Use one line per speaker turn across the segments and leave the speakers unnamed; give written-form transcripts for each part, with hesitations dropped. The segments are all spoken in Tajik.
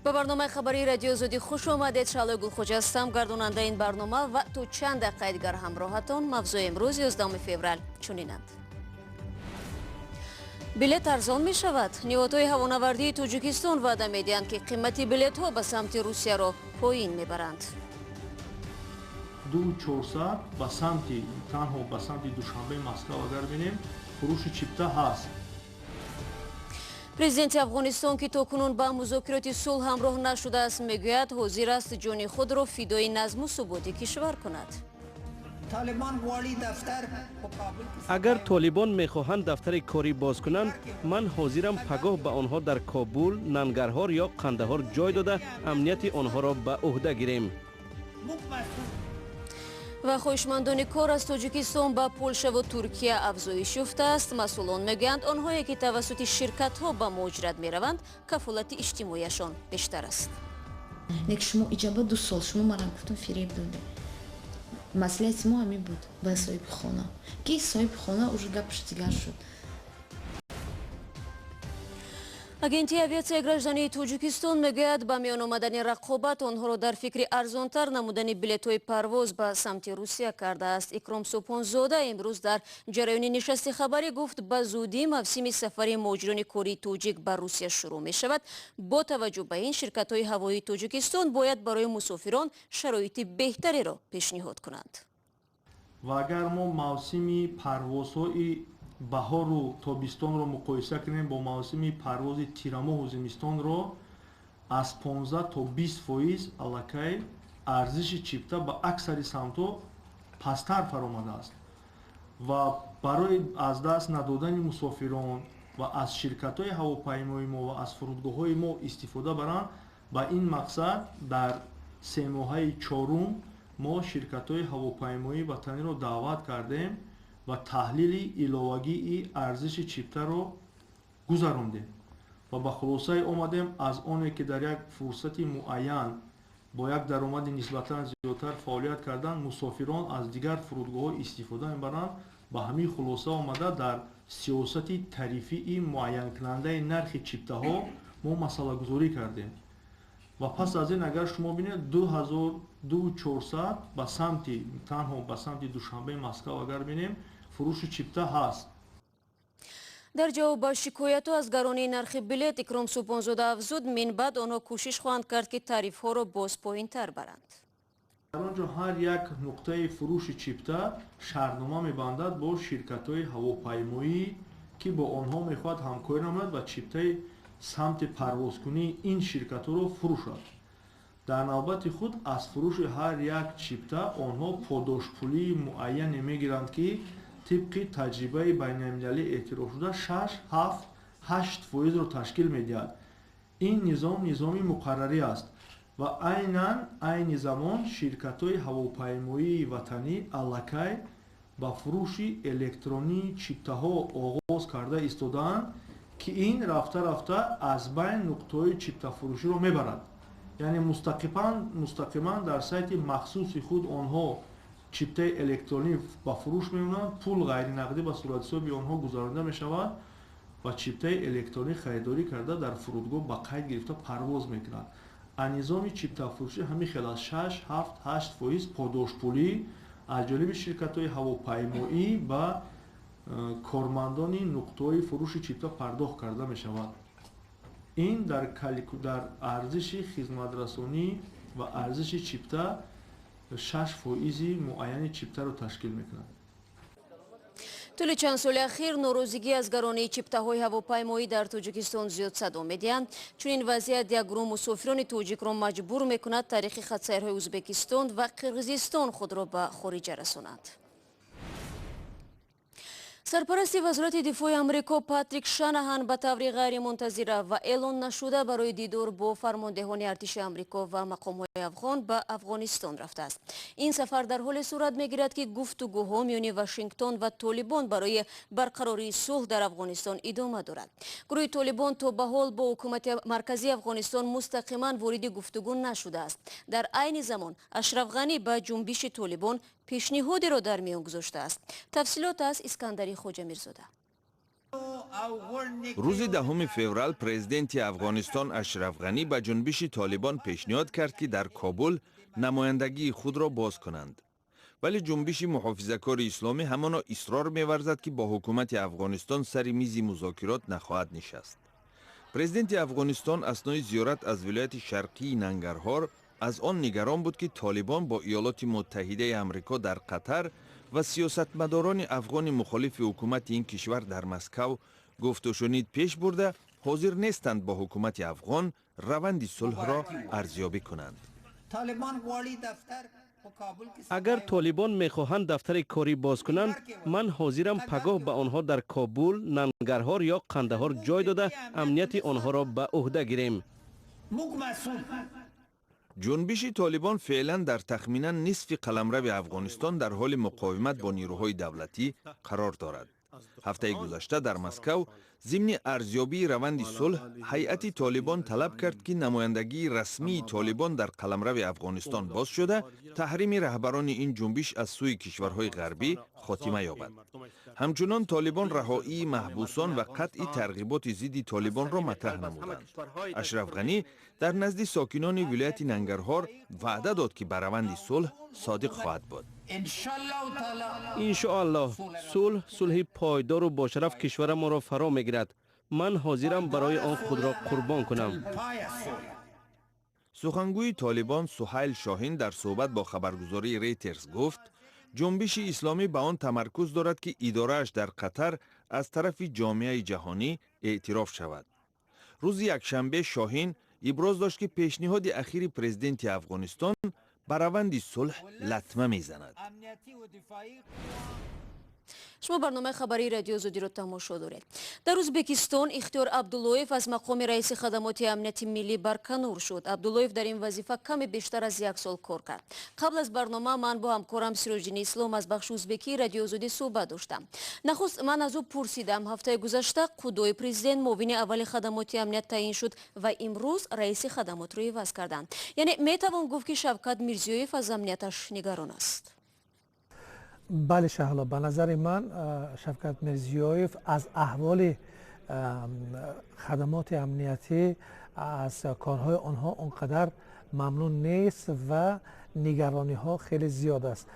Ба барномаи хабарии Радиои Озодӣ хуш омадед. Шаълои Гулхоҷа ҳастам, гардонандаи ин барнома, ва то чанд дақиқаи дигар ҳамроҳатон. Мавзӯи имрӯз, 11 феврал, чунинанд: билет арзон мешавад. Ниҳодҳои ҳавонавардии Тоҷикистон ваъда медиҳанд, ки қимати билетҳо ба самти Русияро поин мебаранд.
Ду чорсад ба самти, танҳо ба самти Душанбе, Москва агар бинем, фурӯши чипта ҳаст.
Президенти Афғонистон, ки то кунун ба музокироти сулҳ ҳамроҳ нашудааст, мегӯяд, ҳозир аст ҷони худро фидои назму суботи кишвар кунад.
Агар толибон мехоҳанд дафтари корӣ боз кунанд, ман ҳозирам пагоҳ ба онҳо дар Кобул, Нангарҳор ё Қандаҳор ҷой дода, амнияти онҳоро ба ӯҳда гирем.
Ва хоҳишмандони кор аз Тоҷикистон ба Полшаву Туркия афзоиш ёфтааст. Масъулон мегӯянд, онҳое ки тавассути ширкатҳо ба муҳоҷират мераванд, кафолати иҷтимоияшон бештар аст.
Нек шумо иҷаба 2 сол шумо мара гуфтум, фиреб доде. Маслиҳати мо ҳамин буд ба соҳиби хона, ки соҳиби хона уже гапаш дигар шуд.
Агентии авиатсияи граждании Тоҷикистон мегӯяд, ба миён омадани рақобат онҳоро дар фикри арзонтар намудани билетҳои парвоз ба самти Русия кардааст. Икром Субҳонзода имрӯз дар ҷараёни нишасти хабарӣ гуфт, ба зудӣ мавсими сафари муҳоҷирони кории тоҷик ба Русия шурӯъ мешавад. Бо таваҷҷӯҳ ба ин, ширкатҳои ҳавоии Тоҷикистон бояд барои мусофирон шароити беҳтареро пешниҳод кунанд.
Ва агар мо мавсими парвозҳои баҳору тобистонро муқоиса кунем бо мавсими парвози тирамоҳу зимистонро, аз 15 то 20% аллакай арзиши чипта ба аксари самтҳо пасттар фаромадааст. Ва барои аз даст надодани мусофирон ва аз ширкатҳои ҳавопаймои мо ва аз фурудгоҳҳои мо истифода баранд, ба ин мақсад дар семоҳаи чорум мо ширкатҳои ҳавопаймоии ватаниро даъват кардем ва таҳлили иловагии арзиши чиптаро гузарондем ва ба хулосае омадем, аз оне ки дар як фурсати муайян бо як даромади нисбатан зиёдтар фаъолият кардан, мусофирон аз дигар фурудгоҳҳо истифода мебаранд. Ба ҳамин хулоса омада, дар сиёсати тарифии муайянкунандаи нархи чиптаҳо мо масъалагузорӣ кардем. Ва пас аз ин, агар шумо бинед, 2400 ба самти, танҳо ба самти Душанбе, Москва агар бинем, фурӯши чипта ҳаст.
Дар ҷавоб ба шикояту аз гаронии нархи билет, Икром Субҳонзода афзуд, минбаъд онҳо кӯшиш хоҳанд кард, ки тарифҳоро боз поинтар баранд.
Дар он ҷо ҳар як нуқтаи фурӯши чипта шартнома мебандад бо ширкатҳои ҳавопаймоӣ, ки бо онҳо мехоҳад ҳамкорӣ намояд ва чиптаи самти парвозкунии ин ширкатҳоро фурӯшад. Дар навбати худ, аз фурӯши ҳар як чипта онҳо подошпулии муайяне мегиранд, ки тибқи таҷрибаи байналмилалӣ эътирофшуда 6, 7, 8%-ро ташкил медиҳад. Ин низом низоми муқаррарӣ аст ва айнан айни замон ширкатҳои ҳавопаймоии ватанӣ аллакай ба фурӯши электронии чиптаҳо оғоз карда истодаанд, ки ин рафта рафта аз байн нуқтаҳои чиптафурӯширо мебарад. Яъне мустақиман дар сайти махсуси худ онҳо чиптаи электронӣ ба фурӯш мемонанд, пул ғайринақдӣ ба суратҳисоби онҳо гузаронида мешавад ва чиптаи электронӣ харидорӣ карда, дар фурудгоҳ ба қайд гирифта, парвоз мекунад. А низоми чиптафурӯшӣ ҳамин хел аст: 6, 7, 8% подошпулӣ аз ҷониби ширкатҳои ҳавопаймоӣ ба кормандони нуқтаҳои фурӯши чипта пардохт карда мешавад. Ин дар арзиши хизматрасонӣ ва арзиши чипта 6%-и муайяни чиптаро ташкил мекунад.
Тӯли чанд соли ахир норозигӣ аз гаронии чиптаҳои ҳавопаймоӣ дар Тоҷикистон зиёд садо медиҳанд. Чунин вазъият як гурӯҳ мусофирони тоҷикро маҷбур мекунад, тариқи хатсайрҳои Ӯзбекистон ва Қирғизистон худро ба хориҷа расонанд. Сарпарасти Вазорати дифои Амрико Патрик Шанаҳан ба таври ғайримунтазира ва эълон нашуда барои дидор бо фармондеҳони артиши Амрико ва мақомҳои афғон ба Афғонистон рафтааст. Ин сафар дар ҳоле сурат мегирад, ки гуфтугӯҳо миёни Вашингтон ва Толибон барои барқарории сулҳ дар Афғонистон идома дорад. Гурӯҳи Толибон то ба ҳол бо ҳукумати марказии Афғонистон мустақиман вориди гуфтугӯ нашудааст. Дар айни замон Ашраф Ғанӣ ба ҷунбиши Толибон пешниҳодеро дар миён гузоштааст. Тафсилот аз Искандари Хоҷамирзода.
Рӯзи 10 феврал президенти Афғонистон Ашраф Ғанӣ ба ҷунбиши Толибон пешниҳод кард, ки дар Кобул намояндагии худро боз кунанд. Вале ҷунбиши муҳофизакори исломӣ ҳамоно исрор меварзад, ки бо ҳукумати Афғонистон сари мизи музокирот нахоҳад нишаст. Президенти Афғонистон аснои зиёрат аз вилояти шарқии Нангарҳор аз он нигарон буд, ки Толибон бо Иёлоти Муттаҳидаи Амрико дар Қатар ва сиёсатмадорони афғони мухолифи ҳукумати ин кишвар дар Москав гуфтушунид пеш бурда, ҳозир нестанд бо ҳукумати афғон раванди сулҳро арзёбӣ кунанд.
Агар Толибон мехоҳанд дафтари корӣ боз кунанд, ман ҳозирам пагоҳ ба онҳо дар Кобул, Нангарҳор ё Қандаҳор ҷой дода, амнияти онҳоро ба ӯҳда гирем.
Ҷунбиши Толибон феълан дар тахминан нисфи қаламрави Афғонистон дар ҳоли муқовимат бо нирӯҳои давлатӣ қарор дорад. Ҳафтаи гузашта дар Москав зимни арзёбии раванди сулҳ ҳайати Толибон талаб кард, ки намояндагии расмии Толибон дар қаламрави Афғонистон боз шуда, таҳрими раҳбарони ин ҷунбиш аз сӯи кишварҳои ғарбӣ хотима ёбад. Ҳамчунон Толибон раҳоии маҳбусон ва қатъи тарғиботи зидди Толибонро матраҳ намуданд. Ашраф Ғанӣ дар назди сокинони вилояти Нангарҳор ваъда дод, ки ба раванди сулҳ содиқ хоҳад буд.
Иншоаллоҳ, сулҳ, сулҳи пойдору бошараф кишварамонро фаро мегирад. Ман ҳозирам барои он худро қурбон кунам.
Сухангӯи Толибон Суҳайл Шоҳин дар суҳбат бо хабаргузории Рейтерс гуфт, ҷунбиши исломӣ ба он тамаркуз дорад, ки идорааш дар Қатар аз тарафи ҷомеаи ҷаҳонӣ эътироф шавад. Рӯзи якшанбе Шоҳин иброз дошт, ки пешниҳоди ахири президенти Афғонистон ба раванди сулҳ латма мезанад.
Шумо барномаи хабарии Радиои Озодиро тамошо доред. Дар Ӯзбекистон Ихтиёр Абдуллоев аз мақоми раиси хадамоти амнияти миллӣ барканор шуд. Абдуллоев дар ин вазифа каме бештар аз як сол кор кард. Қабл аз барнома ман бо ҳамкорам Сироҷиддин Ислом аз бахши узбекии Радиои Озодӣ суҳбат доштам. Нахуст ман аз ӯ пурсидам, ҳафтаи гузашта худои президент муовини аввали хадамоти амният таъин шуд ва имрӯз раиси хадамотро иваз карданд. Яъне метавон гуфт, ки Шавкат Мирзиёев аз амнияташ нигарон аст?
Бале, Шаҳло, ба назари ман, Шавкат Мирзиёев аз аҳволи хадамоти амниятӣ, аз корҳои онҳо он қадар мамнун нест ва нигарониҳо хеле зиёд аст.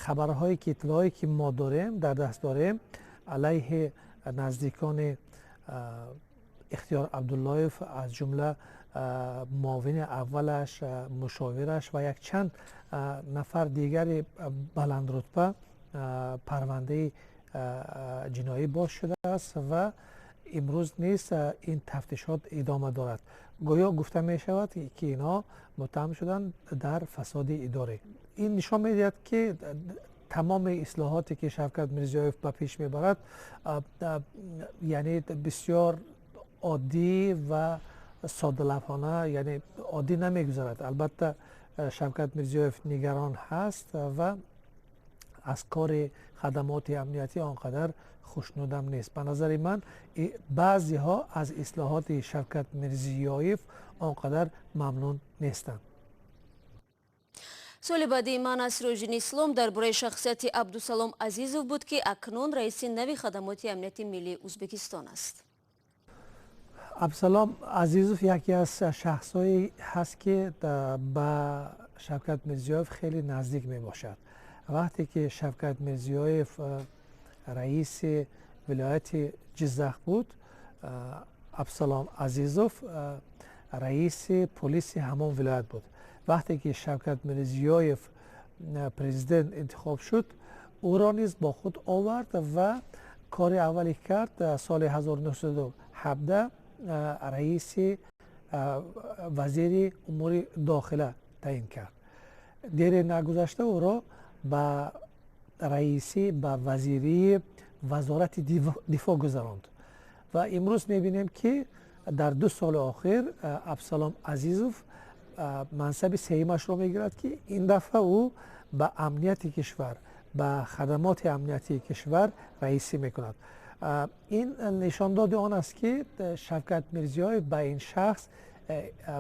Хабарҳое ки, иттилоое ки мо дорем, дар даст дорем, алайҳи наздикони Ихтиёр Абдуллоев, аз ҷумла муовини аввалаш, мушовираш ва якчанд нафар дигари баландрутба парвандаи ҷиноӣ боз шудааст ва имрӯз низ ин тафтишот идома дорад. Гӯё гуфта мешавад, ки инҳо муттаҳам шуданд дар фасоди идорӣ. Ин нишон медиҳад, ки тамоми ислоҳоте ки Шавкат Мирзиёев ба пеш мебарад, яъне бисёр оддӣ ва соддалавҳона, яъне оддӣ намегузарад. Албатта, Шавкат Мирзиёев нигарон ҳаст ва аз кори хадамоти амниятӣ он қадар хушнудам нест. Ба назари ман, баъзеҳо аз ислоҳоти Шавкат Мирзиёев он қадар мамнун нестанд.
Суоли баъдии ман аз Сироҷиддин Ислом дар бораи шахсияти Абдусалом Азизов буд, ки акнун раиси нави хадамоти амнияти миллии Ӯзбекистон аст.
Абдусалом Азизов яке аз шахсҳое ҳаст, ки ба Шавкат Мирзиёев хеле наздик мебошад. Вақте ки Шавкат Мирзиёев раиси вилояти Ҷиззах буд, Абдусалом Азизов раиси полиси ҳамон вилоят буд. Вақте ки Шавкат Мирзиёев президент интихоб шуд, ӯро низ бо худ овард ва кори аввале кард, соли 1917 раиси вазири умури дохила таъин кард. Дере нагузашта ӯро ба раисӣ, ба вазирии вазорати дифоъ гузаронд ва имрӯз мебинем, ки дар 2 соли охир Абдусалом Азизов мансаби сеюмашро мегирад, ки ин дафъа ӯ ба амнияти кишвар, ба хадамоти амниятии кишвар раисӣ мекунад. Ин нишондоди он аст, ки Шавкат Мирзиёев ба ин шахс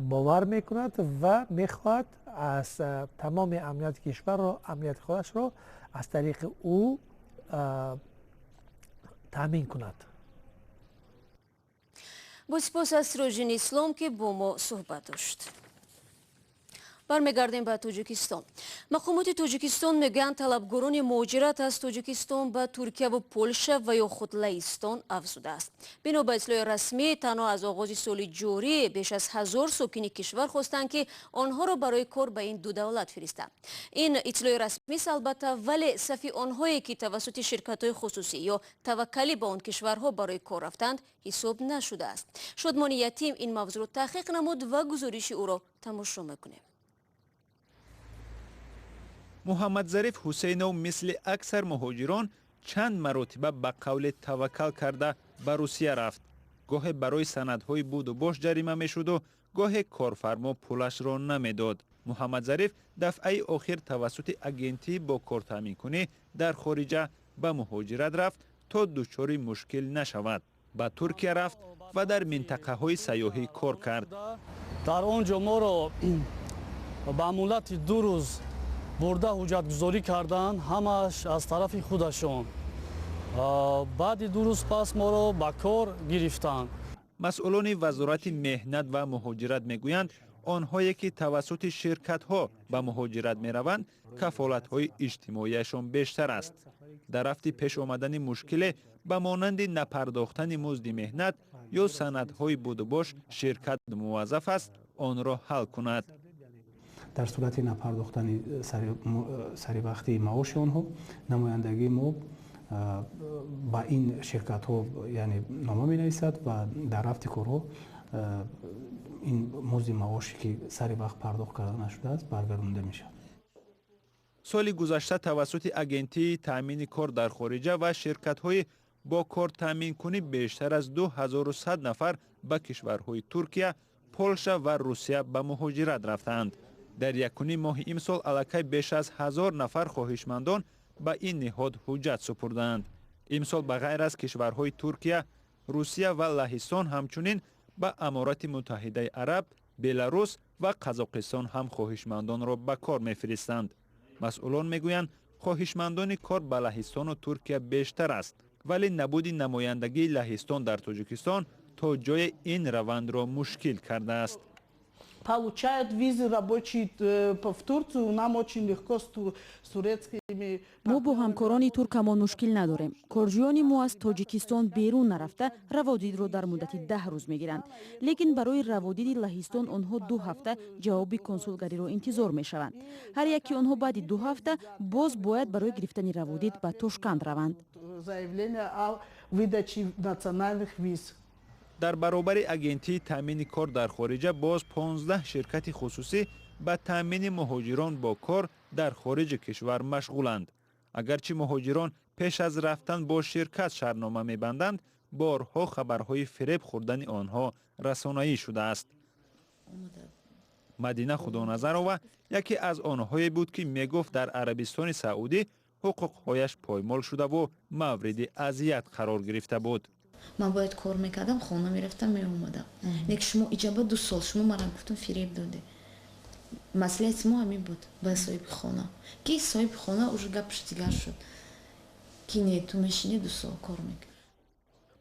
бовар мекунад ва мехоҳад аз тамоми амнияти кишварро, амнияти худашро аз тариқи ӯ таъмин кунад.
Бо сипос аз Сироҷиддин Ислом, ки бо мо суҳбат дошт. Бармегардем ба Тоҷикистон. Мақомоти Тоҷикистон мегӯянд, талабгорони муҳоҷират аз Тоҷикистон ба Туркияву Полша ва ё худ Лаҳистон афзудааст. Бино ба иттилои расмӣ, танҳо аз оғози соли ҷорӣ беш аз 1000 сокини кишвар хостанд, ки онҳоро барои кор ба ин ду давлат фиристанд. Ин иттилои расмист, албатта, вале сафи онҳое, ки тавассути ширкатҳои хусусӣ ё таваккалӣ ба он кишварҳо барои кор рафтанд, ҳисоб нашудааст. Шодмони Ятим ин мавзӯъро таҳқиқ намуд ва гузориши ӯро тамошо мекунем.
Муҳаммадзариф Ҳусейнов мисли аксар муҳоҷирон чанд маротиба ба қавли таваккал карда ба Русия рафт. Гоҳе барои санадҳои буду бош ҷарима мешуду, гоҳе корфармо пулашро намедод. Муҳаммадзариф дафъаи охир тавассути агентӣ бо кортаъминкунӣ дар хориҷа ба муҳоҷират рафт, то дучори мушкил нашавад. Ба Туркия рафт ва дар минтақаҳои сайёҳӣ кор кард.
Дар он ҷо моро ба муҳлати 2 рӯз бурда ҳуҷҷатгузорӣ карданд, ҳамааш аз тарафи худашон. Баъди 2 рӯз пас моро ба кор гирифтанд.
Масъулони Вазорати меҳнат ва муҳоҷират мегӯянд, онҳое ки тавассути ширкатҳо ба муҳоҷират мераванд, кафолатҳои иҷтимоияшон бештар аст. Дар рафти пеш омадани мушкиле ба монанди напардохтани музди меҳнат ё санадҳои будубош, ширкат муваззаф аст онро ҳал кунад.
Дар сурати напардохтани саривақтии маоши онҳо, намояндагии мо ба ин ширкатҳо, яъне, нома менависад ва дар рафти корҳо ин музди маоше, ки сари вақт пардохт карда нашудааст, баргардонида мешавад.
Соли гузашта тавассути агентии таъмини кор дар хориҷа ва ширкатҳои бо кор таъминкунӣ бештар аз 2100 нафар ба кишварҳои Туркия, Полша ва Русия ба муҳоҷират рафтаанд. Дар якуним моҳи имсол аллакай беш аз 1000 нафар хоҳишмандон ба ин ниҳод ҳуҷҷат супурдаанд. Имсол ба ғайр аз кишварҳои Туркия, Русия ва Лаҳистон, ҳамчунин ба Аморати Муттаҳидаи Араб, Беларус ва Қазоқистон ҳам хоҳишмандонро ба кор мефиристанд. Масъулон мегӯянд, хоҳишмандони кор ба Лаҳистону Туркия бештар аст, вале набуди намояндагии Лаҳистон дар Тоҷикистон то ҷое ин равандро мушкил кардааст.
Получают визы рабочие в Турцию, нам очень легко с турецкими.
Мо бо ҳамкорони туркамон мушкил надорем. Корҷӯёни мо аз Тоҷикистон берун нарафта, раводидро дар муддати 10 рӯз мегиранд. Лекин барои раводиди Лаҳистон онҳо 2 ҳафта ҷавоби консулгариро интизор мешаванд. Ҳар яки онҳо баъди 2 ҳафта боз бояд барои гирифтани раводид ба Тошканд раванд.
Заявление о выдаче национальных виз.
Дар баробари агентии таъмини кор дар хориҷа боз 15 ширкати хусусӣ ба таъмини муҳоҷирон бо кор дар хориҷи кишвар машғуланд. Агарчи муҳоҷирон пеш аз рафтан бо ширкат шартнома мебанданд, борҳо хабарҳои фиреб хӯрдани онҳо расонаӣ шудааст. Мадина Худоназарова яке аз онҳое буд, ки мегуфт, дар Арабистони Саудӣ ҳуқуқҳояш поймол шудаву мавриди азият қарор гирифта буд.
Ман бояд кор мекардам, хона мерафтам, меомадам. Лекин шумо иҷаба 2 сол шумо мара гуфтум, фиреб доде. Маслиҳати мо ҳамин буд ба соҳиби хона, ки соҳиби хона уже гапаш дигар шуд, ки не, ту мешини, 2 сол кор мекунӣ.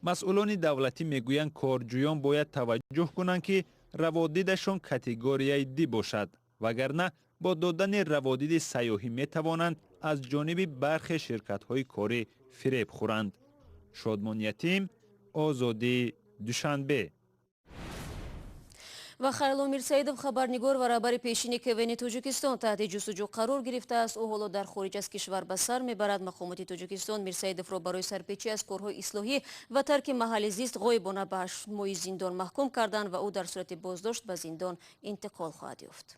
Масъулони давлатӣ мегӯянд, корҷӯён бояд таваҷҷӯҳ кунанд, ки раводидашон категорияи Д бошад, вагарна бо додани раводиди сайёҳӣ метавонанд аз ҷониби бархе ширкатҳои корӣ фиреб хӯранд. Шодмон Ятим, Озодӣ, Душанбе.
Ва Хайрулло Мирсаидов, хабарнигор ва раҳбари пешини КВН Тоҷикистон, таҳти ҷустуҷӯ қарор гирифтааст. Ӯ ҳоло дар хориҷ аз кишвар ба сар мебарад. Мақомоти Тоҷикистон Мирсаидовро барои сарпечӣ аз корҳои ислоҳӣ ва тарки маҳалли зист ғоибона ба 8 моҳи зиндон маҳкум карданд ва ӯ дар сурати боздошт ба зиндон интиқол хоҳад ёфт.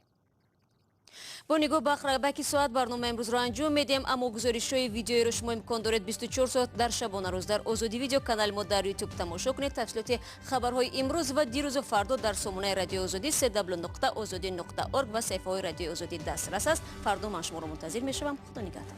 Бо нигоҳ ба ақрабаки соат барномаи имрӯзро анҷом медиҳем, аммо гузоришҳои видеоиро шумо имкон доред 24 соат дар шабонарӯз дар Озодӣ Видео, канали мо дар Ютуб, тамошо кунед. Тафсилоти хабарҳои имрӯз ва дирӯзу фардо дар сомонаи Радиои Озодӣ cw.ozodi.org ва саҳифаҳои Радиои Озодӣ дастрас аст. Фардо ман шуморо мунтазир мешавам. Худо нигаҳдор.